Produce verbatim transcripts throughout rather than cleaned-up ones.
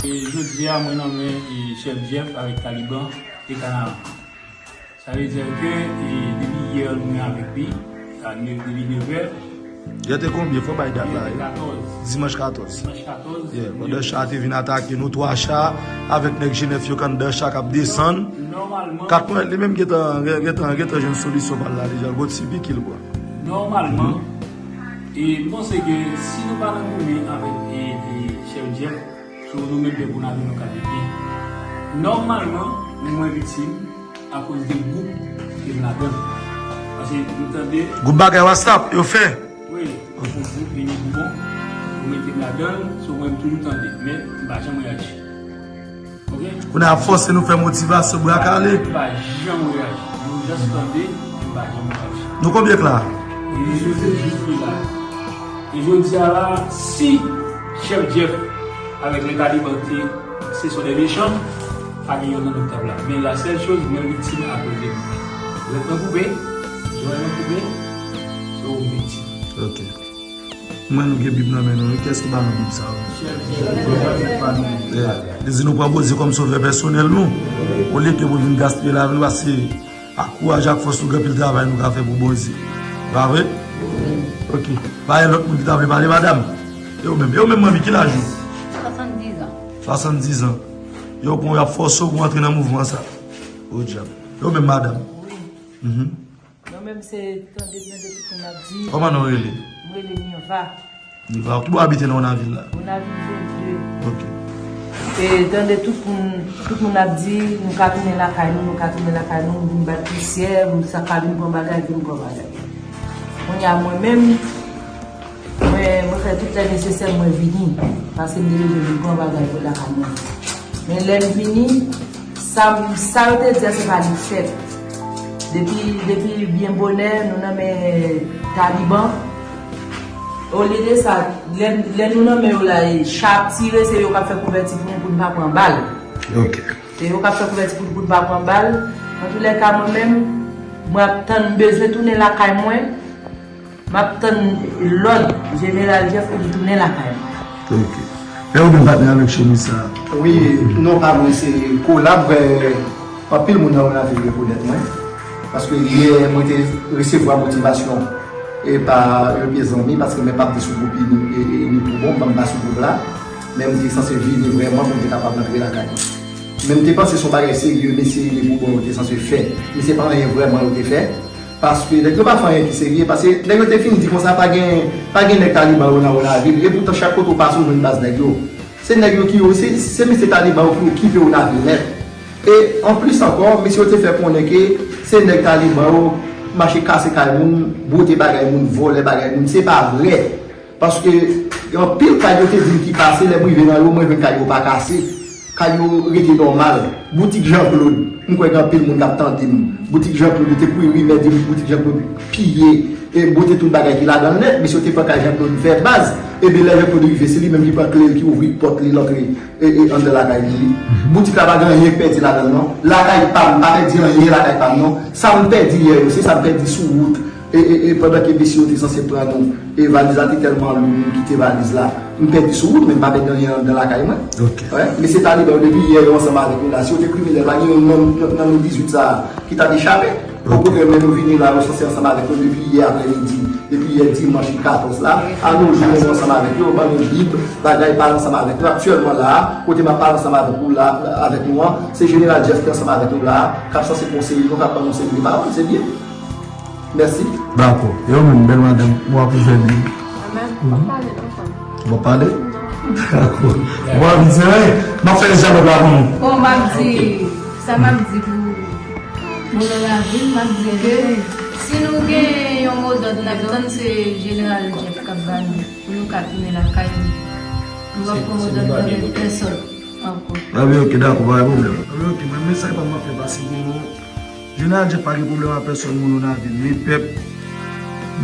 E jodi a, mwen nan men e Chèf Jeff avèk Taliban e Kanaran. Sa vle di ke e depi yè nou gen avèk li, a ne- depi nevè, Yè te konbyen? Fò bay dat la, yè te wi. Katòz. Dimanch katòz. Dimanch katòz. Yeah, pandan cha te vin atake nou, twa cha avèk nèg G nèf yo k anndan cha k ap desann. Nòmalman, Katmwèl li menm gentan, gen- gentan, gentan jwenn solisyon pa l la deja, l gon ti piki l pran. Nòmalman, e m panse ke si nou pa nan goumen avèk e, e Chèf Jeff, so nou menm pèp Gonayiv nou ka viv byen. Nòmalman, mwen viktim akoz de gwoup ke m ladan l. Paske m tande Gwoup bagay WhatsApp, yo fè. Wi, yon gwoup vini pou bon, yo mete m ladan l, so mwen m toujou tande, men m pa janm reyaji. Ok? Kounye a ap fòse nou fè motivasyon, bra kale. M pa janm reyaji. Yo just tande, men m pa janm reyaji. Nou konbyen k la? E jodi a la, si Chèf Jeff avèk lè Taliban te se son de mechan, pa gen youn nan nou k t ap la. Men la sèl choz, mwen viktim akoz de nou. Dwèt mwen koupe, zòrèy mwen koupe, se yon viktim. Ok. Mwen nou gen Bib nan men nou, wi. Kiyès ki ba nou Bib sa a? Chèf Jeff. Yeah. Li di nou pran Bondye kòm sovè pèsonèl nou. Olye ke pou vin gaspiye lavi nou, paske ak kouraj, ak fòs nou, gen anpil travay nou ka fè pou Bondye. Pa vre? Ok. Pa gen lòt moun ki ta vle pale, madanm? E ou menm? E ou menm, manmi, ki laj ou? Swasanndizan. Swasanndizan. Yo pran w, y ap fòse w pou w antre nan mouvman sa. O dyab. E ou menm, madanm? Wi. Mhm. Mwen menm se tande, tande tout moun ap di. Kòman nou rele? Mwen rele Mirva. Niva, ou ki bò w abite nan Wonavil la? Wonavil Jozye. Ok. E tande tout moun, tout moun ap di, nou ka tounen lakay nou, nou ka tounen lakay nou, vin bat pousyè, sa ka vin pran bagay, vin pran bagay. Kounye a mwen menm, mwen, mwen fè tout lè nesesè mwen vini, paske m te bezwen vin pran bagay pou lakay mwen. Men lè m vini, sa, sa yo te di a se pa li k fèt. Depi, depi byen bonè, nou nan men Taliban. Olye de sa, lè, lè nou nan men yo la, e cha ap tire, se yo k ap fè kouvèti pou nou, pou n pa pran bal. Ok. Se yo k ap fè kouvèti pou, pou n pa pran bal. Antoulèka, mwen menm, mwen ap tann, m bezwen tounen lakay mwen. M ap tann lòd Jeneral Jeff pou li tounen lakay mwen. Ok. E ou menm patnè avèk chemiz sa a? Wi, non pa mwen se Kola, m kwè anpil moun nan Wonavil rekonèt mwen. Paske yè mwen te resevwa motivasyon e pa yon pye zanmi, paske mwen p ap di sou gwoup li ni, e, e, ni pou bon, m pa sou gwoup la. Men m te sanse vini vrèman pou m te kapab rantre lakay mwen. Men m te panse se yon bagay serye mesye Ni pou bon yo te sanse fè. Men se pa anyen vrèman yo te fè. Paske nèg yo pa fè anyen ki serye. Paske nèg yo te fin di konsa pa gen, pa gen nèg Taliban yo nan Wonavil. Epoutan chak kote w pase w jwenn baz nèg yo. Se nèg yo ki yo, se, se mesye Taliban yo ki okipe Wonavil nèt. E anplis ankò, mesye yo te fè konnen ke se nèg Taliban yo mache kase kay moun, bwote bagay moun, vòlè bagay moun. Se pa vrè. Paske gen anpil kay yo te di m ki kase, lè m rive nan yo, mwen jwenn kay yo pa kase. Kay yo rete nòmal. Boutik Jean Claude, m kwè gen anpil moun k ap tande m. Boutik Jean Claude, yo te kouye rimè di m boutik Jean Claude piye, e bwote tout bagay ki ladan l nèt. Mesye yo te pran kay Jean Claude fè baz. Ebyen lè Jean Claude rive, se li menm ki pran kle l, ki ouvri pòt li, l antre, e, e, anndan lakay li. Boutik la pa gen anyen k pèdi ladan l non. Lakay pa m, m pa pèdi anyen lakay pa m non. Sa m pèdi yè yo, se sa m pèdi sou wout. E, e, e pandan ke mesye yo te sanse pran nou, e valiz la te tèlman lou, nou kite valiz la. M pèdi sou wout, men m pa pèdi anyen anndan lakay mwen. Ok. Wi, mesye Taliban yo depi yè yo ansanm avèk nou la. Si yo te kriminèl, pa gen youn nan, nan, nan nou dizuit sa a ki ta te chape. Ok. Okontrè, men nou vini la, nou sanse ansanm avèk yo depi yè aprèmidi, depi yè dimanch ki katòz la. A nos jours, nou ansanm avèk yo, ban nou Bib, bagay, pale ansanm avèk nou. Aktyèlman la a, kote m ap pale ansanm avèk ou la, avèk nou an, se Jeneral Jeff ki ansanm avèk nou la a, k ap sanse konseye nou, k ap ban nou seri de pawòl, se byen. Mèsi. Dakò. E ou menm, bèl madanm, w ap ouvè li. Mwen menm, m ap pale lontan. W ap pale? Non. Dakò. W ap di, hey, m ap fè dyalòg la pou nou. Bon, m ap di, sa m ap di pou moun nan lavil, m ap di ke si nou gen yon modòd n ap tann, se Jeneral Jeff k ap ba nou, pou nou ka tounen lakay nou. Nou p ap pran modòd nan men pèsòn ankò. Anben, ok, dakò, pa gen pwoblèm. Anben, ok, mwen, mesaj pa m ap fè pase pou nou. Jeneral Jeff pa gen pwoblèm ak pèsòn moun Wonavil, ni pèp,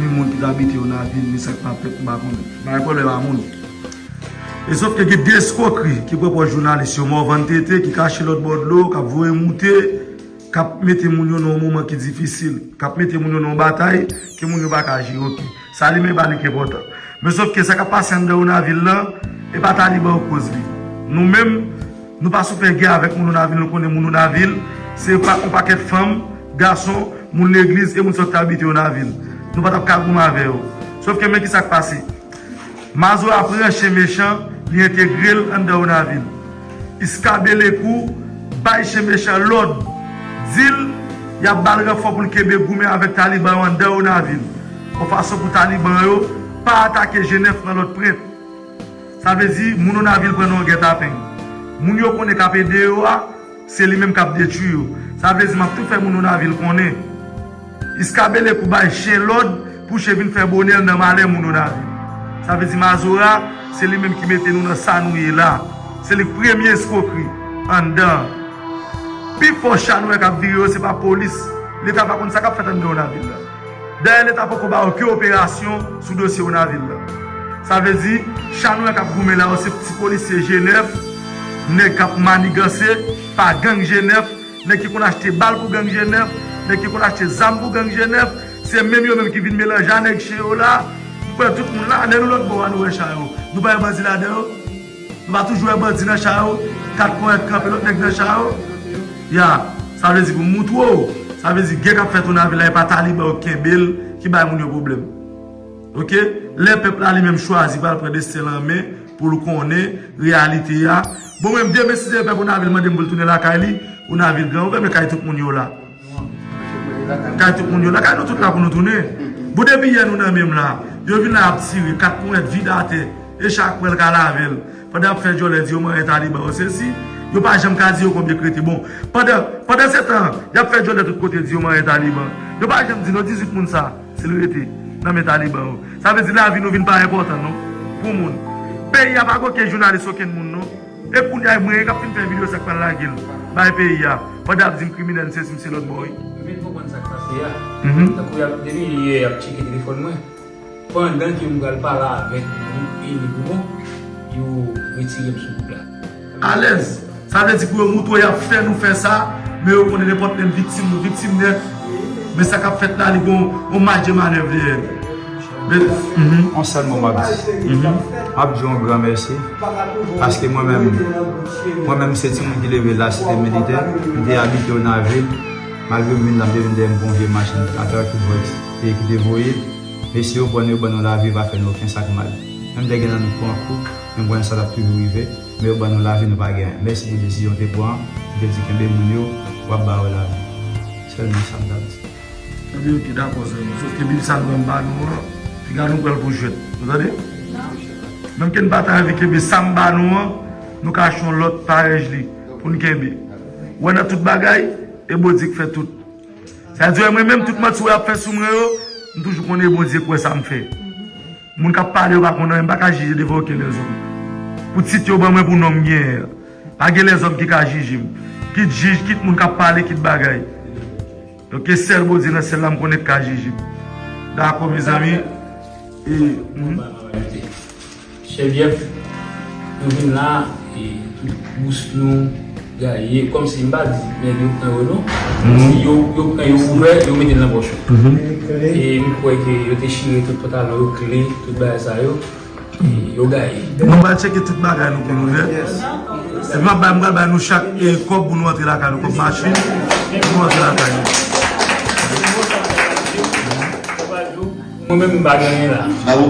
ni moun ki t abite Wonavil, ni sa k pa pèp, m pa konnen. Pa gen pwoblèm ak moun. E sòf ke gen de eskwokri ki pran pòz jounalis yo, mò vann tete, ki kache lòt bò dlo, k ap voye moute, k ap mete moun yo nan yon moman ki difisil, k ap mete moun yo nan yon batay ke moun yo pa ka jere, ok. Sa li menm pa li ki enpòtan. Men sòf ke sa k ap pase anndan Wonavil lan, e pa Taliban yo k koz li. Nou menm, nou pa sou fè gè avèk moun Wonavil, nou konnen moun Wonavil, se pa yon pakèt fanm, gason, moun legliz e moun sòt abite Wonavil. Nou pa t ap ka goumen avè yo. Sòf ke men ki sa k pase. Mazora pran chen mechan, li entegre l anndan Wonavil. Iskabelekou bay chen mechan lòd, di l y ap ba l ranfò pou l kenbe goumen avèk taliban yo anndan Wonavil, yon fason pou taliban yo pa atake Jenèf nan lòt prent. Sa vle di, moun Wonavil pran nan yon gètapeng. Moun yo konnen k ap ede yo a, se li menm k ap detwi yo. Sa vle di, m ap tou fè moun Wonavil konnen. Iskabelekou bay chen lòd pou chen vin fè bonè l nan malè moun Wonavil. Sa vle di, Mazora, se li menm ki mete nou nan sa nou ye la. Se li k premye eskwokri anndan an. Pifò cha nou wè k ap vire yo, se pa polis. Leta pa konn sa k ap fèt anndan Wonavil la. Dayè, Leta poko ba yo okenn operasyon sou dosye Wonavil la. Sa vle di, cha nou wè k ap goumen la yo, se ti polisye Jenèf, nèg k ap maniganse pa gang Jenèf, nèg ki konn achte bal pou gang Jenèf, nèg ki konn achte zam pou gang Jenèf, se menm yo menm ki vin melanje a nèg chen yo la. M kwè tout moun la, lè nou lòt bò a, nou wè cha yo. Nou pa wè bandi ladan yo? Nou pa toujou wè bandi nan cha yo, kat ponyèt kanpe lòt nèg nan cha yo? Ya, sa vle di pou m moutre w, sa vle di gè k ap fèt Wonavil la, e pa taliban yo k kenbe l, ki bay moun yo pwoblèm. Oke? Lè pèp la li menm chwazi pral pran desten l an men pou l konnen reyalite a. Bon, mwen, demen, si Dye vle, Wonavil mande m pou l tounen lakay li, Wonavil gran ouvè, men kay tout moun yo la. Kay tout moun yo la, kay nou tout la pou nou tounen. Bon, depi yè nou nan men m la, yo vin la, y ap tire, kat ponyèt vide atè, e chak pwen l ka lave l. Pandan y ap fè djòlè di yo manyen taliban yo sesi, yo pa janm ka di yo konbyen k rete. Bon, pandan, pandan se tan, y ap fè djòlè tout kote di yo manyen taliban. Yo pa janm di non, dizuit moun sa, si l rete nan men taliban yo. Sa vle di lavi nou vin pa enpòtan non, pou moun. Peyi a pa gen okenn jounalis, okenn moun non. E kounye a, e mwen k ap fin fè videyo sa k pral lage l bay peyi a. Pandan y ap di m kriminèl, m sesi, m se lòt bò, wi. M vin konprann sa k pase a. Mhm. Tankou y ap, depi yè, y ap tcheke telefòn mwen. Pandan ke m pral pale avèk Louis e Nicomo, yo retire m sou gwoup la. Alèz. Sa vle di pou yo moutre w y ap fè nou fè sa, men yo konnen nenpòt lè n viktim, nou viktim nèt. Men sa k ap fèt la, li gon yon maj de manèv dèyè l. Men, mhm. Yon sèl mo m ap di. Mhm. M ap di yon gran mèsi. Paske mwen menm, mwen menm se timoun ki leve Lasite Militè, m te abite Wonavil. Malgre m vin la, m te vin dèyè m gon vye machin atè ki vòy e ki te voye. Mesye yo pran nou, yo ban nou lavi, yo pa fè nou okenn sa k mal. Menm lè gen nan nou pran kou, men m konnen sa t ap toujou rive. Men yo ban nou lavi, nou pa gen anyen. Mèsi pou desizyon w te pran an. M te di kenbe moun yo, w ap ba yo lavi. Sèlman sa m t ap di. Ebyen, oke, dakò, zanmi. Sòf ke Bib sa nou menm ba nou an, piga nou pran l pou jwèt. Ou tande? Menm ke n pa ta anvi kenbe sa m ba nou an, nou ka achte yon lòt parèj li pou n kenbe. Ou wè nan tout bagay, e Bondye k fè tout. Sa di, mwen menm, tout manti w ap fè sou mwen yo, m toujou konnen Bondye k wè sa m fè. Moun k ap pale yo pa konn anyen, m pa ka jije devan okenn lèzòm. Pou tit yo ban mwen, pou non m genyen an, pa gen lèzòm ki ka jije m. Kit jij, kit moun k ap pale, kit bagay. Donk, e sèl Bondye nan syèl la m konnen k ka jije m. Dakò, mezanmi. E, mhm. Chèf Jeff, nou vin la, e tout bous nou gaye, kòmsi m pa di nèg yo pran yo non. Mhm. Kòmsi yo, yo pran yo ouvè, yo mete l nan pòch yo. Mhm. E m kwè ke yo te chire tout pantalon yo, kle, tout bagay sa yo. E yo gaye. Nou pral tcheke tout bagay nou pou nou nèt. Epi m ap bay, m pral bay nou chak, e, kòb pou nou antre lakay nou, kòb machin, pou nou antre lakay nou. Mwen menm m pa gen anyen la.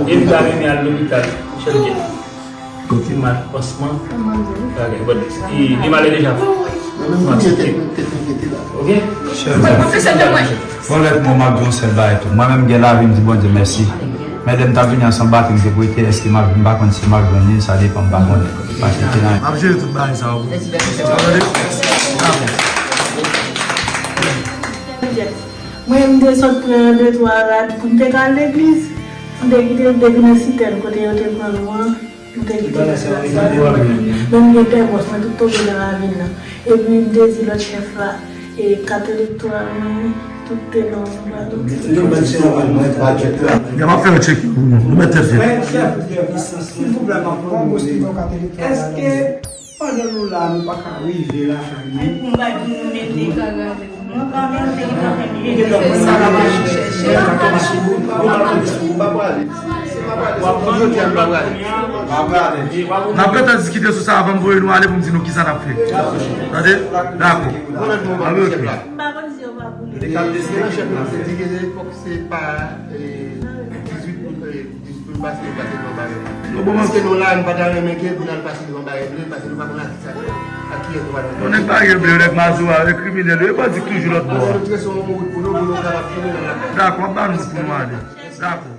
E m ta renmen al lopital, chèf Jeff. Pou ti mal pansman. Bagay, bon, e, li malè deja. Mwen menm m te, te, te, te, te la. Oke? Chèf Jeff. Bon, lèt mwen, m ap di yon sèl bagay tou. Mwen menm gen lavi, m di Bondye mèsi. Men lè m t ap vini ansanm batri m te prete, èske m ap, m pa konn si m ap jwenn li, sa depann, m pa konnen. Paske te nan M ap jere tout bagay sa yo. Sa tande? Dakò. Mwen, m te sot pran de twa rad pou m te ka al legliz. M te kite l depi nan sitèn kote yo te pran nou an. M te kite l la. Men m gen tèmòs, mwen tout tonbe nan ravin nan. Epi m te di lòt chèf la, e kat elektoral mwen, tout te nan. Yo, m ap fè yon tchèk pou nou. Nou mèt tèt fè. Silvouplè, m ap pran yon kat elektoral. Èske pandan nou la, nou pa ka rive lakay nou? Pou m bay pou nou mete. Nou pa mete. Epi sa la mache chèchè, sa la mache pou nou, nou pa mete sou, nou pa prale. Jodi a, m pa prale. N ap gentan diskite sou sa avan m voye nou ale pou m di nou kisa n ap fè. Tande? Dakò. Anben, oke. M pa konn si yo pa pou. Depi nan chèf nou, se di ke se epòk se pa dizuit pou dizuit pou pase, pase devan barè. Paske nou la, nou pa ta renmen ke pou n al pase devan barè ble, paske nou pa konn ak kisa, ak kiyès nou pral. Yon nèg barè ble, yon nèg mazora, yon kriminèl, yon bandi k toujou lòt bò a. Nou trese yon wout pou nou, pou nou kapab tounen nan lakay. Dakò, m ap ba nou pou nou ale. Dakò.